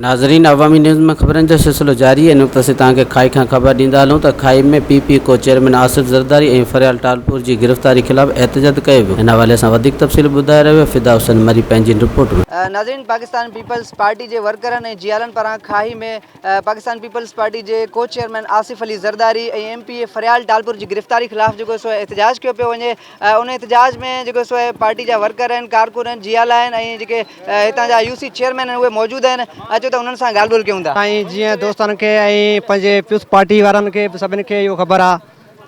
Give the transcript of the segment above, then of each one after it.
ناظرين عوامي نيوز ۾ خبرن جو سلسلو جاري آهي ان وقت اسين توهان کي کائي کان خبر ڏيندا هلون ته کائي ۾ P P co chairman Asif Zardari ۽ Faryal Talpur جي گرفتاري خلاف احتجاج ڪيو ويو ان حوالي سان وڌيڪ تفصيل ٻڌائي رهيو آهي فدا حسين مري پنهنجي رپورٽ ۾. ناظرين پاڪستان پيپلز پارٽي جي ورڪرن ۽ جيالن پاران کاهي ۾ پاڪستان پيپلز پارٽي جي co chairman Asif Ali Zardari ۽ M P A Faryal Talpur جي گرفتاري خلاف جيڪو سو احتجاج ڪيو پيو وڃي ان احتجاج ۾ جيڪو سو پارٽي جا ورڪر آهن ڪارڪن آهن جيالا آهن ۽ جيڪي هتان جا يو سي چيئرمين آهن اهي موجود آهن اچو ته انهن سان ڳالهه ٻولهه ڪيون ٿا. سائين جيئن دوستن کي ۽ پنهنجي پيپلز پارٽي وارن کي به سڀن کي اهو خبر آ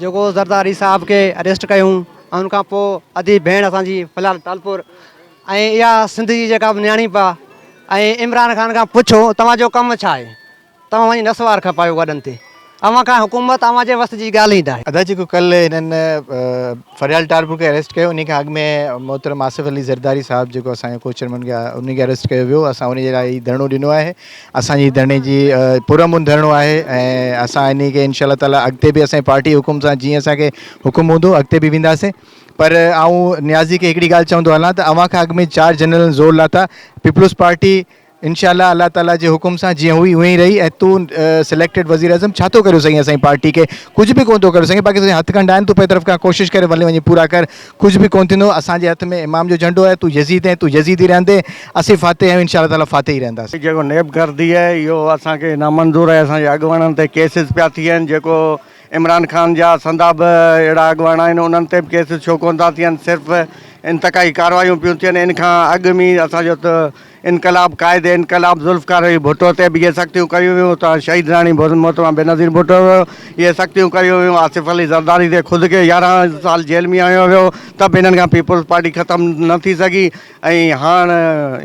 جيڪو زرداري صاحب کي اريسٽ ڪيون ۽ ان کان پوء ادي ڀيڻ اسان جي فلحال ٽالپور ۽ اها سنڌ جي جيڪا به نياڻي به آ ۽ عمران خان کان پڇو توهان جو ڪم ڇا آهي توهان وڃي نسوار کپايو گڏن تي. اوهان کان حڪومت اوهان جي وس جي ڳالهه ئي ناهي. ادا جيڪو ڪلهه هنن فريال ٽالپر کي اريسٽ ڪيو انهي کان اڳ ۾ محترم آصف علي زرداري صاحب جيڪو اسان جو ڪو چيئرمين کي انهي کي اريسٽ ڪيو ويو اسان انهي جي لاء هي ڌرڻو ڏنو آهي اسان جي ڌرڻي جي پرامن ڌرڻو آهي ۽ اسان انهي کي انشاء الله تعالي اڳتي به اسان جي پارٽي حڪم سان جيئن اسان کي حڪم هوندو اڳتي به وينداسين پر آئون نيازي کي هڪڙي ڳالهه چوندو هلان ته اوهان کان اڳ ۾ چار جنرلن زور لاتا پيپلز پارٽي انشاء الله الله تعالي جي حڪم سان جيئن هئي اونئين ئي رهي ۽ تون سليڪٽيڊ وزير اعظم ڇا ٿو ڪريو سگهين اسان جي پارٽي کي ڪجهه به ڪونه ٿو ڪري سگهين باقي تنهنجا هٿ ڪنڊا آهن تون پنهنجي طرف کان ڪوشش ڪري ڀلي وڃي پورا ڪر ڪجهه به ڪونه ٿيندو اسان جي هٿ ۾ امام جو جهنڊو آهي تون يزيد آهين تون يزيد ئي رهندين اسين فاتح آهيون انشاء الله تعالي فاتح ئي رهنداسين. جيڪو نيب گردي آهي اهو اسان کي نامنظور آهي اسان جي اڳواڻن تي ڪيسز پيا ٿين جيڪو عمران خان جا سندا به اهڙا اڳواڻ آهن انهن تي به ڪيسز ڇو ڪونه ٿا ٿين صرف انتقائي ڪاروايون پيون ٿين ان کان اڳ ۾ اسان جو ته انقلاب قائد انقلاب ذوالفقار علي ڀٽو تي به اهي سختيون ڪيون ويون اتان شهيد راڻي محترمه بينظير ڀٽو اهي سختيون ڪيون ويون آصف علي زرداري تي خود کي 11 سال جيل ۾ هنيو ويو ته به انهن کان پيپلز پارٽي ختم نه ٿي سگهي ۽ هاڻ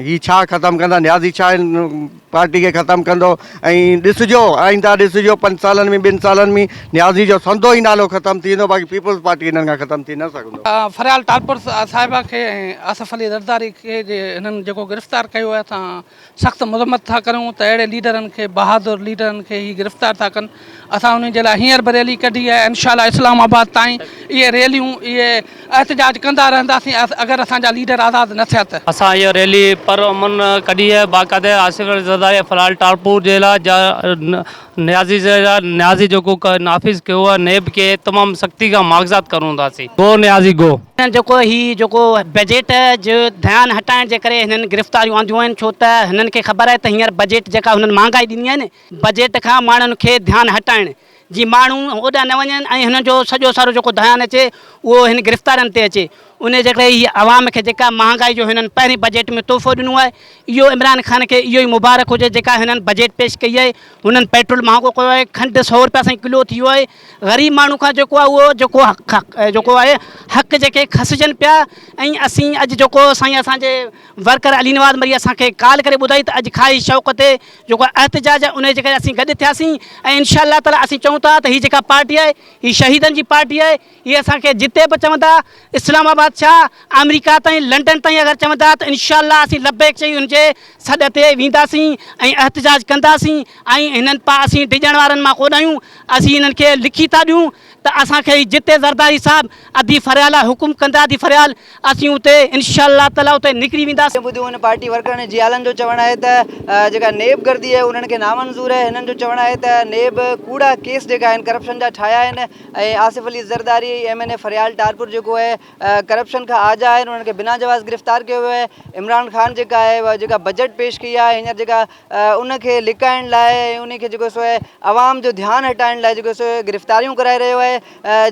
هي ڇا ختم ڪندا نيازي ڇا هن پارٽي کي ختم ڪندو ۽ ڏسجو آئنده ڏسجو پنج سالن ۾ ٻن سالن ۾ نيازي جو سندو ئي نالو ختم ٿي ويندو باقي پيپلز پارٽي هنن کان ختم ٿي نه سگهندو. فريال ٽالپر صاحبه کي ۽ آصف علي زرداري کي جي هنن جيڪو گرفتار ڪيو آهي اسان سخت مذمت ٿا ڪريون ته اهڙي ليڊرن کي بهادر ليڊرن کي هي گرفتار ٿا ڪن اسان انهن جي لاء هينئر به ريلي ڪڍي آهي انشاء الله اسلام آباد تائين اهي ريليون اهي احتجاج ڪندا رهنداسين اگر اسان جا ليڊر آزاد نه ٿيا ته. اسان اها ريلي پر امن ڪڍي آهي باقاعده آصف علي زرداري ۽ فلال ٽالپور جي لاء جا نيازي جي لاء نيازي جيڪو نافذ ڪيو آهي نيب کي تمام سختي کان ماخذات ڪرون ٿا سين گو نيازي گو. هنن جيڪو هي جيڪو بجيٽ جو ڌيان هٽائڻ جي ڪري هنن گرفتاريون آنديون آهن ڇو ته هنن کي خبر آهي ته هينئر بجيٽ جيڪا هنن مهانگائي ڏني آهي نه بجيٽ کان ماڻهن کي ڌيان هٽائڻ جي ماڻهو هوڏانهن نه وڃن ۽ هنن جو سڄو سارو جيڪو ڌيان اچي اهو هن گرفتارين تي اچي ان جي ڪري هي عوام کي جيڪا مهانگائي جو هنن پهرين بجيٽ ۾ تحفو ڏنو آهي اهو عمران خان کي اهو ئي مبارڪ هجي جيڪا هنن بجيٽ پيش ڪئي آهي هنن پيٽرول مهانگو ڪيو آهي کنڊ سو روپيا سائين ڪلو ٿي ويو آهي غريب ماڻهو کان جيڪو آهي اهو جيڪو جيڪو آهي حق جيڪي کسجن پيا ۽ اسين اڄ جيڪو سائين اسان جي ورڪر علي نواز مري اسان کي ڪال ڪري ٻڌائي ته اڄ کائي شوق تي جيڪو احتجاج آهي انهي جي ڪري اسين گڏ ٿياسين ۽ انشاء الله تعالي اسين چئون ٿا ته هي جيڪا پارٽي آهي هي شهيدن جي پارٽي آهي هي اسان کي جتي به چوندا اسلام آباد ڇا آمريڪا تائين لنڊن تائين اگر چوندا ته انشاء الله اسين لبيڪ چئي ان جي سڏ تي وينداسين ۽ احتجاج ڪنداسين ۽ هنن پا اسين ڊڄڻ وارن مان ڪونه آهيون اسين هنن کي لکي ٿا ڏيون ته اسان کي جتي زرداري صاحب ادي فريال حڪم ڪندا ادي فريال اسين اتي انشاء الله تعالي اتي نڪري وينداسين. ٻڌيون هن پارٽي ورڪرن ۽ جيالن جو چوڻ آهي ته جيڪا نيب گردي آهي انهن کي نامنظور آهي هنن جو چوڻ آهي ته نيب ڪوڙا ڪيس جيڪا آهن ڪرپشن جا ٺاهيا آهن ۽ Asif Ali Zardari ۽ M N A Faryal Talpur جيڪو آهي ڪرپشن کان آجا آهن انهن کي بنا جواز گرفتار ڪيو ويو آهي عمران خان جيڪا آهي جيڪا بجيٽ پيش ڪئي آهي هينئر جيڪا ان کي لڪائڻ لاء ۽ ان کي جيڪو سو آهي عوام جو ڌيان هٽائڻ لاء جيڪو سو گرفتاريون ڪرائي رهيو آهي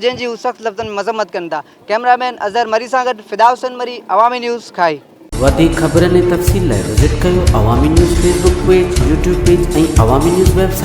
جنهن جي هو سخت لفظن ۾ مذمت ڪن ٿا ڪئميرا مين اظهر مري سان گڏ فدا حسين مري عوامي نيوز کائي. وڌيڪ خبرن ۽ تفصيل لاء وزٽ ڪيو Awami news Facebook page, YouTube page ۽ Awami news website.